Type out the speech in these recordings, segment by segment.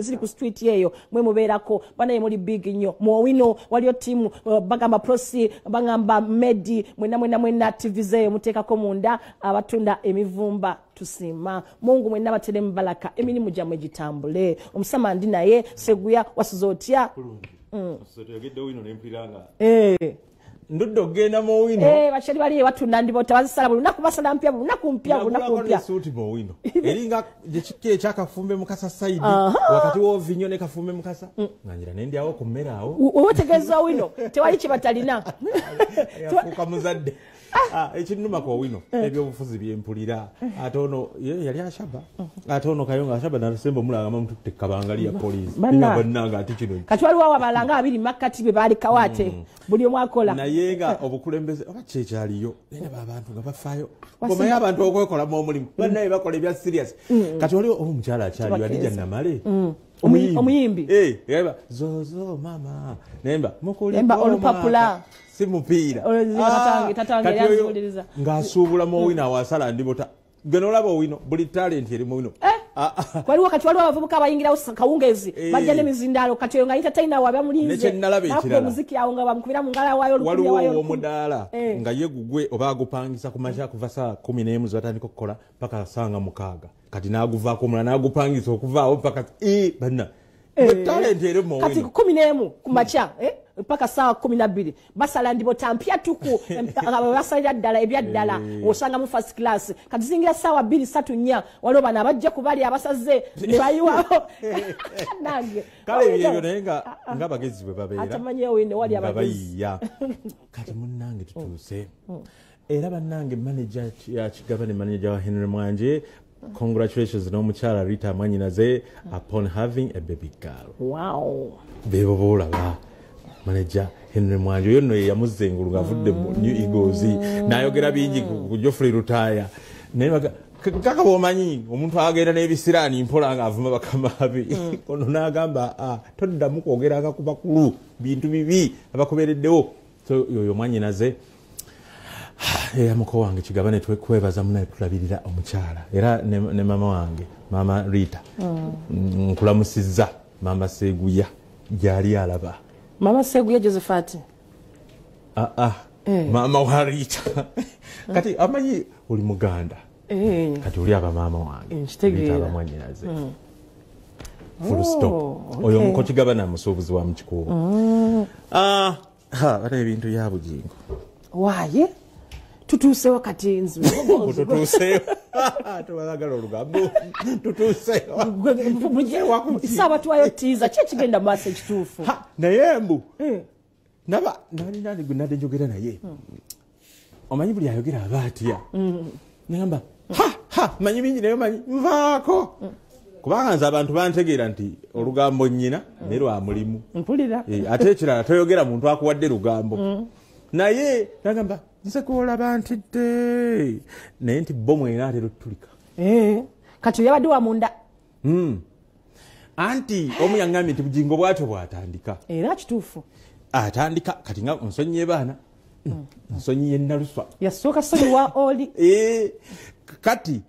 Eziri ku street eyo mwe mubeerako banaye muli big nnyo. Mu Owino waliyo tiimu, bagamba Prosi, bagamba Medi, mwena mwena mwena TV zeeyo muteekako munda abatunda emivumba. Tusiima Mungu, mwenna batere mubalaka, emirimu gyammwe gitambule. Omusama ndi naye Seguya, wasuza otya? Ndudde okugenda mu Owino. Bakyali bali batunda ndibota, bazisala buli lunaku, basala mpya buli lunaku, mpya buli lunaku mpya. Suuti mu Owino eringa gyekikka ekyakafumbe Mukasa side, wakati wovinyo ne Kafumbe Mukasa, nga ngira nendyawo ku mmere awo. Wetegeeza Owino tewali kye batalina. Yafuuka muzadde. Ekinnuma ku Owino ebyobufuzi byempulira, ate ono ye yali ashaba, ate ono Kayonga ashaba nasemba omulanga mututte kabangali ya poliisi. Bannanga ate kino Kati waliwo abalanga abiri makkati be baalekawo, ate buli omu akola. Naye nga obukulembeze oba kyekyaliyo, naye naba abantu nga bafaayo omanyi abantu okwekolamu omulimu, bannaye bakola ebya serious. Kati waliwo oba omukyala akyaliyo, Adija Namale. Omuyimbi. Yaba zozo mama nemba mukuli. Nemba olupapula. Si mupiira. Tatange Kati oyo yanziwuliriza. Ng'asuubula mu Owino awasala ndibota gwe nolaba Owino buli talent eri mu Owino. Waliwo kati waliwo abavubuka abayingirawo kawungeezi, bajja n'emizindaalo. Kati oyo nga entertainer waabwe amulinze. Nekye nalaba Nakuba ekirala. omuziki awo nga bamukubira mu ngalo, awaayo 1000, Waliwo awaayo 1000. omudaala nga ye gugwe oba agupangisa ku makya kuva saa 11 zebatandika okukola paka sanga 6, kati n'aguvaako omulala n'agupangisa okuvaawo paka banna talent eri mu Kati Owino. 11 ku makya, paka saawa 12 basala ndibota mpya tuku, nga bwe basalira ddala ebya ddala, osangamu first class. Kati zingira saawa 2, 3, 4, waliwo bano abajja ku bali abasaze ne bayiwawo nange. Kale ebyo naye nga ng'abagezi bwe babeera Atamanyi Owino wali nga abagezi. bayiiya. Kati munnange tutuuse era bannange manager ya Kigabane, manager wa Henry Mwanje, congratulations n'omukyala Rita mwanyinaze upon having a baby girl. Bebo boolaba manager Henry Mwanje oyo nno ye yamuzza engulu ng'avudde mu New Eagles, n'ayogera bingi ku Geoffrey Lutaaya, naye kaka bw'omanyi omuntu agenda n'ebisiraani mpola ng'avuma bakama be, ono n'agamba, "Ah, toddamu kwogeranga ku bakulu bintu bibi abakubeereddewo." So yoyo mwanyinaze era muko wange Kigabane, twekwebaza munaye tulabirira omukyala era ne mama wange, mama Rita. Nkulamusizza mama Seguya gyali alaba. Mama Seguya Josephat? Ah, mama wa Rita. Kati amanyi oli muganda. Kati oli aba maama wange. Nkitegeera. Rita aba mwanyinaze, full stop. Oh, Oyo okay. muko Kigabana musuubuzi wa mukikuubo. Ah, ha, ate ebintu bya Bugingo. Waaye tutuusewo kati nzi. Tutuuseyo, tubagala olugambo, tutuuseyo. Saaba tuwayo tiiza ki ekigenda mu maaso ekituufu? Ha, naye mbu naba nani gwe nadde njogera naye, omanyi buli ayogera aba atya, nagamba ha ha manyi bingi naye manyi nvaako, kubanga nze abantu bantegeera nti olugambo nnyina ne lwa mulimu. Mpulira. Ate ekirala toyogera muntu akuwadde lugambo, naye nagamba nze kwolaba ntidde naye nti bo mwena atera otutulika. Kati oyabadde wa munda. Anti omu yaŋŋambye nti Bugingo bwatyo bw'atandika. Era kituufu. Atandika kati nga nsonyiye baana, nsonyiye Naluswa. Yasooka sonyiwa oli. Kati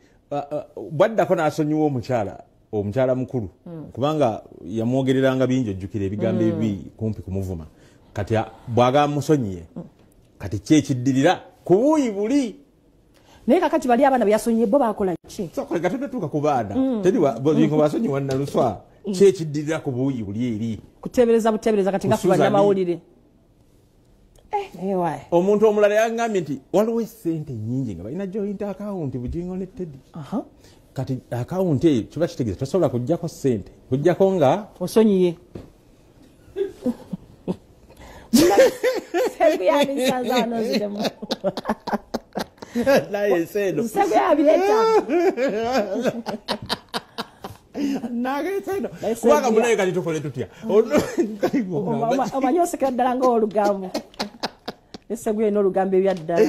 bwaddako n'asonyiwa omukyala, omukyala mukulu, kubanga yamwogereranga bingi, ojjukira ebigambo ebibi kumpi kumuvuma. Kati bw'agamba musonyiye, kati ki ekiddirira ku buuyi buli? Naye kakati bali abaana beyasonyiye bo bakola ki? Sokoleka tetuuka ku baana. Teri Bugingo bwasonyiwa Naluswa, ki ekiddirira ku buuyi buli eri? Kutebereza butebereza kati nga Ku Susan. bannamawulire. Naye waaye. Omuntu omulala yaŋŋambye nti waliwo esente nnyingi nga balina joint account, Bugingo ne Teddy. Kati akawunti eyo kiba kitegeeza tosobola kuggyako sente kuggyako nga osonyiye. Seguya wano nziremu. Naye ensi eno. Seguya abireeta. Nange ensi eno. Naye Kubanga Seguya. munaye kati tukole tutya? Omanyi osekera ddala ngaolugambo. Eseguya erina olugambo ebya ddala.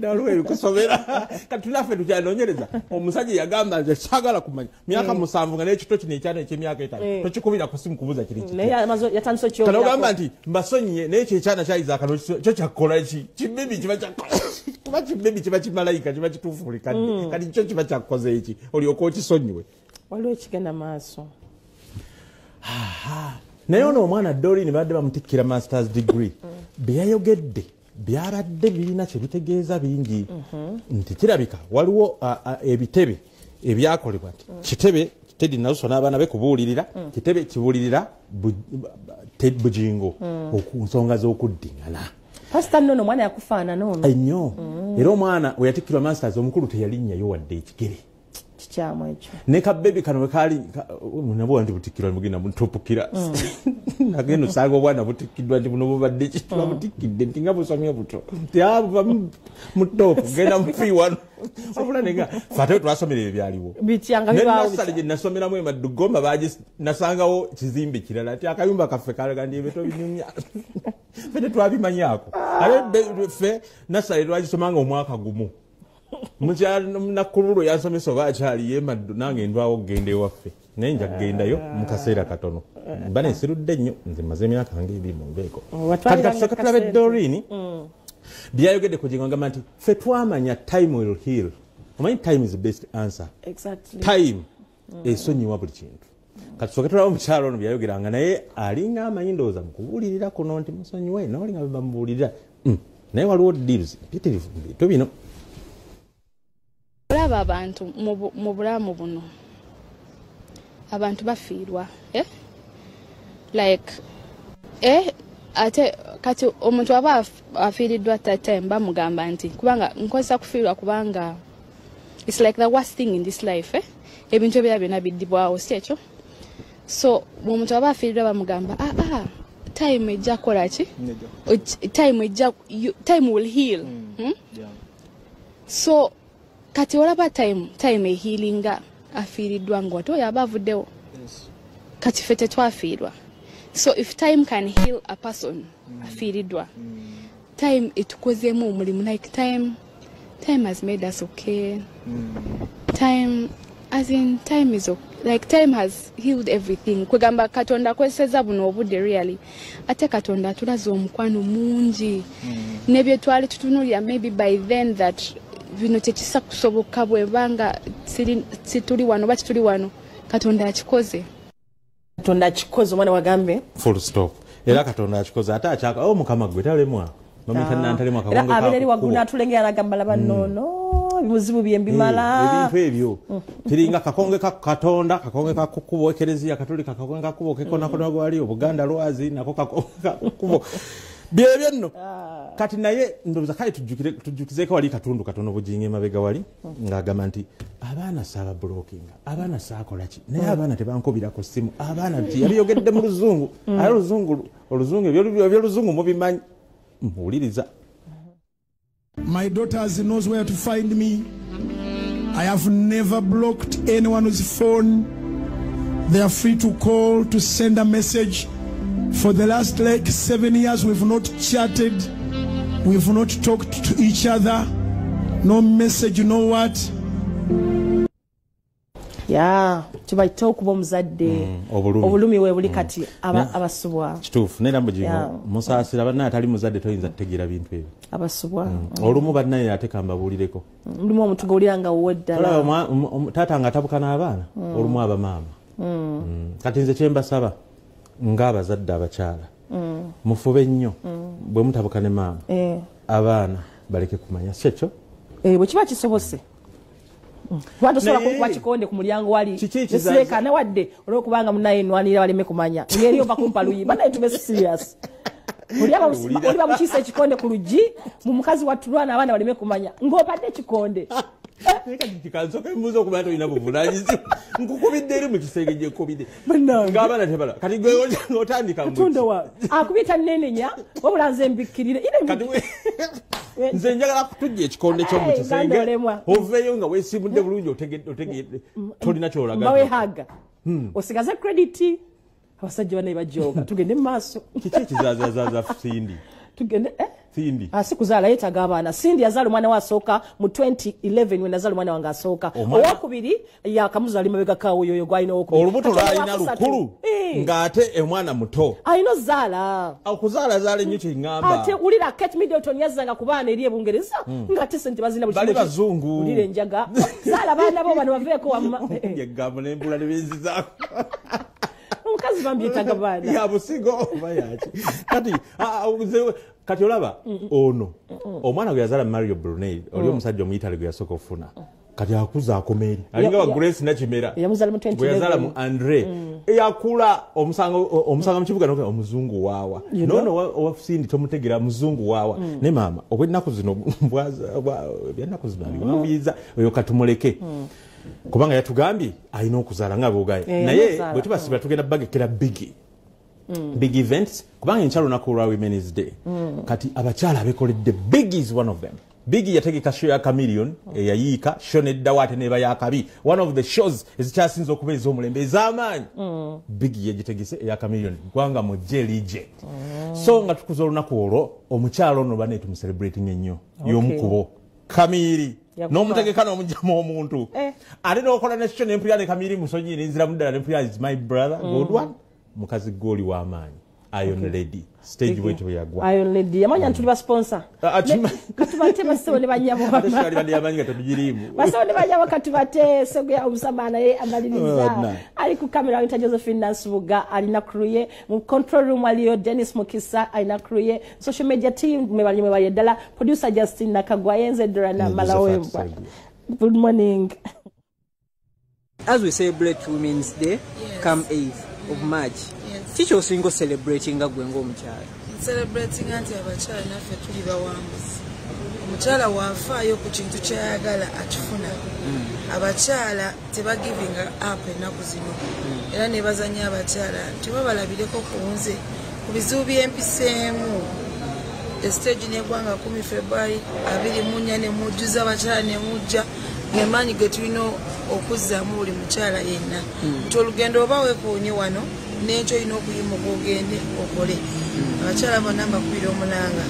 Waliwo ebikusomera. Kati naffe tukyanoonyereza omusajja yagamba nze saagala kumanya myaka 7 nga n'ekito kino ekyana ekyemyaka 5 tokikubira ku simu kubuuza kiri kitya. Naye yatandise Kati ogamba okyogerako. nti mbasonyiye, naye ekyo ekyana kyayiza akano kyo kyakukola ki? Kibebi kiba kyakukola kuba kibebi kiba kimalayika kiba kituufu buli kadde, kati kyo kiba kyakukoze eki olyoka okisonyiwe? Waliwo ekigenda maaso. Naye ono omwana Doreen badde bamutikkira masters degree, byayogedde byabadde birina kye bitegeeza bingi, nti kirabika waliwo ebitebe ebyakolebwa nti kitebe Teddy Naluswa n'abaana be kubuulirira, kitebe kibuulirira Bujingo ku nsonga z'okuddiŋŋana. Pasita nnono omwana yakufaanana ono ennyo. Era omwana we yatikkirwa masters omukulu teyalinnyayo wadde ekigere. Kikyamu ekyo. Ne kabebi kano wekaali nabwo nti butikkirwa mugenda mutupukira, nagenda osanga obwana butikkiddwa nti buno bubadde ki, tubabutikkidde nti nga busomye buto nti buva mu toopu genda mu free one, wabula nenga fe ate twasomera ebyo byaliwo bityanga bibaawo. Nasale gye nasomeramu e Maddugomba nasangawo kizimbe kirala nti akayumba kaffe kalaga nti ebyo tobinyumya, ffe tetwabimanyaako. Ate ffe nasale twagisomanga omwaka gumu, Nakululu yansomesa oba akyali yemaddu, nange ndwawo okugenda ewaffe, naye nja kugendayo mu kaseera katono, mba nensirudde nnyo, nze maze emyaka nga 20 mu nveeko. Kati katusooke tulabe Doreen byayogedde ku Bugingo, agamba nti ffe twamanya time will heal. Omanyi time is the best answer. Time esonyiwa buli kintu. Katusooke tulabe omukyalo ono byayogeranga, naye alinga amanyi ndowooza mu kubuulirira kuno nti musonyiwe, naye bamubuulirira, naye waliwo deals mpitirivu mu bintu bino. Olaba abantu mu bulamu buno, abantu bafiirwa, like ate kati omuntu aba afiiriddwa that time bamugamba nti kubanga nkozesa kufiirwa kubanga it's like the worst thing in this life, ebintu ebirala byonna biddibwawo, si ekyo? So omuntu aba afiiriddwa bamugamba time ejja kukola ki, time ejja, time will heal. So kati olaba time ehealinga afiiriddwa ng'ate oyo aba avuddewo. Kati ffe tetwafiirwa. So if time can heal a person afiiriddwa, time etukozeemu omulimu, like time has made us okay. Time as in time is okay. Like time has healed everything. Kwegamba Katonda akozesezza buno obudde really, ate Katonda atulaze omukwano mungi nebye twali tutunuulira maybe by then that bino tekisa kusoboka bwebanga situli wano oba kituli wano, Katonda akikoze. Katonda akikoze omwana wagambe full stop. Era Katonda akikoze ate akyaka Mukama gwe talemwa bamuyita era abeera eri waggulu n'atulengera n'agamba laba nnono ebibuzibu bye mbimala ebintu ebyo kiringa kakonge ka Katonda, kakonge ka kkubo ekereziya Katolika, kakonge ka kkubo kekonakona gwali Obuganda lwazi nako kakonge ka kkubo byebyo nno. Kati naye ndowooza kale tujjukizeeko wali katundu katono Bugingo emabega wali ng'agamba nti abaana saaba blockinga, abaana saakola ki, naye abaana tebankubirako ssimu, abaana ti yabiyogedde mu luzungu, ate oluzungu ebyoluzungu mubimanyi, muwuliriza. My daughters knows where to find me. I have never blocked anyone's phone. They are free to call, to send a message. For the last like 7 years, we've not chatted. We've not talked to each other. No message, no what. Ya, tubaite okuba omuzadde obulumi we buli kati abasubwa. Kituufu, naye Bugingo musaasira bannaye atali muzadde toyinza kutegeera bintu ebyo. Abasubwa. Olumu bannaye ate kambabuulireko. Mulimu omuntu g'owulira nga wuwo ddala. Olaba taata nga atabuka n'abaana, olumu aba maama. Kati nze kye mbasaba ng'abazadde abakyala, mufube nnyo bwe mutabuka ne maama, abaana baleke kumanya, si ekyo? Bwe kiba kisobose. Kuba tosobola kukuba kikonde ku mulyango wali nesireekaana wadde olw'okubanga munnaye nnwanirira baleme kumanya ng'eri ova kumpa luyimba, naye tube serious. Oliba mukiisa ekikonde ku luggi mu mukazi wattulwana abaana baleme kumanya ng'obadde ekikonde. Kansooke mbuuze okumanya tolina buvunaanyizibwa, nkukubidde eri mu kisenge gye nkubidde ng'abaana tebala, kati gwe otandika mutondo waawe akubye tanneenenya wabula nze mbikkirire. Nze njagala kutujja ekikonde kyo mu kisenge oveeyo nga weesiibudde bulungi, otegedde tolina ky'olaga, bawehaga osigaze credit. Abasajja banaye bajooga, tugende mu maaso. Kiki ekizaazazaaza Cindy? Tugende Cindy si kuzaala, yeetaaga abaana. Cindy yazaala omwana we asooka mu 2011 we nazaala omwana wange asooka. Owakubiri yakamuzaala emabega kaawo yoyo gw'alina owokubiri. Olubuto lw'alina lukulu ng'ate omwana muto. Alina ozaala. Okuzaalazaala ennyo kye ŋŋamba. Ate wulira Kate Middleton yazzanga ku baana eri e Bungereza ng'ate ssente bazina buli kimu. Bali bazungu. Wulira enjaga. Zaala abaana bo bano baveeko wamma. Eggambo n'embula ne binzizaako. Omukazi bambi yetaaga baana. Ya busigo oba yaki? Kati kati olaba ono omwana gwe yazaala Mario Brunei, oli omusajja omuyitale gwe yasooka okufuna, kati akuza akoma eri alinga wa Grace Nakimera Yamuzaala mu gwe yazaala mu 2011. Andre, eyakula omusanga mu kibuga omuzungu waawa nono owa Cindy tomutegera muzungu waawa ne maama obw'ennaku zino ebyennaku zino abiwanvuyiza oyo katumuleke kubanga yatugambye alina okuzaala nga bwogaye naye okuzaala. Bwe tubasibira tugenda bagekera big big events kubanga enkya lunaku lwa Women's Day. Kati abakyala abekoledde, Big is one of them. Big yategeka show ya Chameleon eyayiika show neddawo ate neba yakabi, one of the shows ezikyasinze okuba ez'omulembe ez'amaanyi. Big yegitegese eya Chameleon gwanga mujje lije. So nga tukuza olunaku olwo omukyala ono bane tumucelebrating ennyo y'omukubo Kamiri n'omutegeka n'omugyamu omuntu ate n'okola ne show nempulira ne Kamiri musonyi nenziramu ddala nempulira is my brother, good one. Mukazi gwoli w'amaanyi, Iron Lady stage bwetyo bwe yagwa. Iron Lady yamanya ntuli ba sponsor. Ah, Katubate bassebo ne banyabo. Ate sikali badde yamanyi nga tetugiriimu. Bassebo ne banyabo, katubate Seguya Omusama naye amaliriza. Oh, na. Ali ku kamera wita Josephine Nansubuga alina crew ye, mu control room aliyo Dennis Mukisa alina crew ye, social media team mwebali mwebali ddala, producer Justin Nakagwa, yenze Dora na Ne Malawemba. Josephat Seguya. Good morning. As we celebrate Women's Day come 8th of March, kiki osinga celebrating gwe ng'omukyala? Celebrating nti abakyala naffe tuli bawanguzi. Omukyala wafaayo ku kintu kyayagala akifuna. Abakyala tebagivinga up ennaku zino, era nebazanya abakyala tebabalabireko ku nze ku bizibu byempiseemu. Stage negwanga 10 February 24 nemujjuza abakyala nemujja ngemaanyi ge tulina okuzzaamu buli mukyala yenna nti olugendo oba weekuunye wano n'enkyo olina okuyimuka ogende okole. Abakyala bonna mbakubira omulanga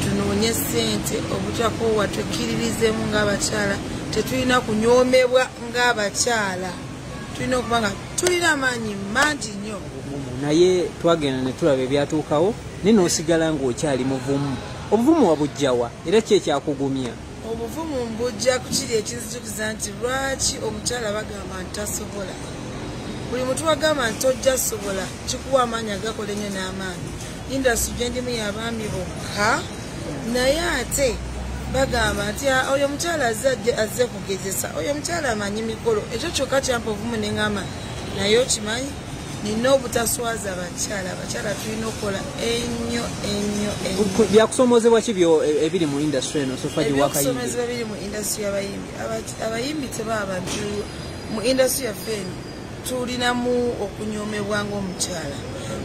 tunoonye ssente obutakoowa, twekkiririzemu ng'abakyala. Tetulina kunyoomebwa ng'abakyala, tulina okuba nga tulina amaanyi mangi nnyo. Naye twagenda ne tulaba ebyatuukawo naye n'osigala ng'okyali muvumu. Obuvumu wabujjawa era ki ekyakugumya? Obuvumu mbujja ku kiri ekinzijukiza nti lwaki omukyala bagamba nti tasobola. Buli muntu wagamba nti tojja sobola kikuwa amaanyi agakola ennyo n'amaanyi. Industry gye ndimu y'abaami bokka, naye ate bagamba nti "Ah, oyo omukyala azze kugezesa, oyo omukyala amanyi mikolo." Ekyo kyokka kyampa obuvumu ne ŋŋamba naye okimanyi nina obutaswaza abakyala. Abakyala tulina okukola ennyo ennyo ennyo. Byakusomoozebwa ki byo ebiri mu industry eno so far gye wakayingira? Ebyokusomezebwa biri mu industry y'abayimbi, abayimbi tebaba bantu mu industry yaffe eno. Tulinamu okunyomebwa ng'omukyala,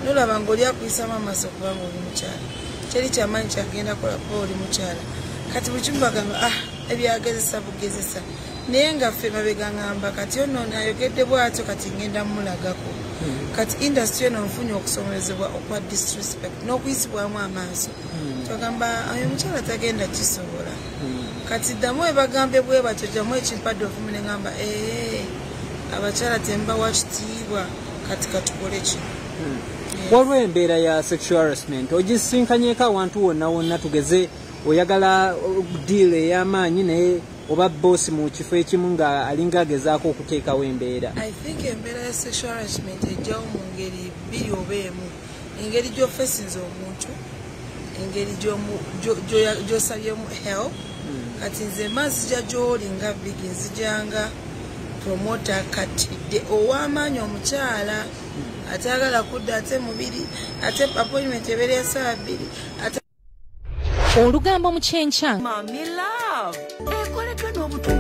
nolaba ng'oli akuyisamu amaaso kubanga oli mukyala, teri kyamaanyi kyagenda kola kuba oli mukyala. Kati buli kimu bagamba, ah, ebyagezesa bugezesa, naye nga ffe mabega ngamba kati ono ayogedde bw'atyo, kati ngenda mulagako. Kati industry eno nfunye okusomezebwa okwa disrespect n'okuyisibwamu amaaso. Twagamba oyo omukyala tagenda kisobola. Kati ddamu ebagambe bwe batyo, ddamu ekimpadde ovumu ne ngamba ee abakyala tembawa kitiibwa, kati katukole kino. Waliwo embeera ya sexual harassment ogisinkanyeeko awantu wonna wonna? Tugeze oyagala deal ey'amaanyi naye oba bosi mu kifo ekimu nga alinga agezaako okuteekawo embeera. I think embeera ya sexual harassment ejjawo mu ngeri bbiri oba emu: engeri gy'ofesinza omuntu, engeri gy'osabyemu help. Kati nze mba nzija gy'oli nga Big, nzijanga promoter katidde ow'amaanyi omukyala atayagala kudda ate mubiri ate appointment ebeera ya 2:00 ate Olugambo mu kyenkya. Mami Love ekoleddwa n'obutundu.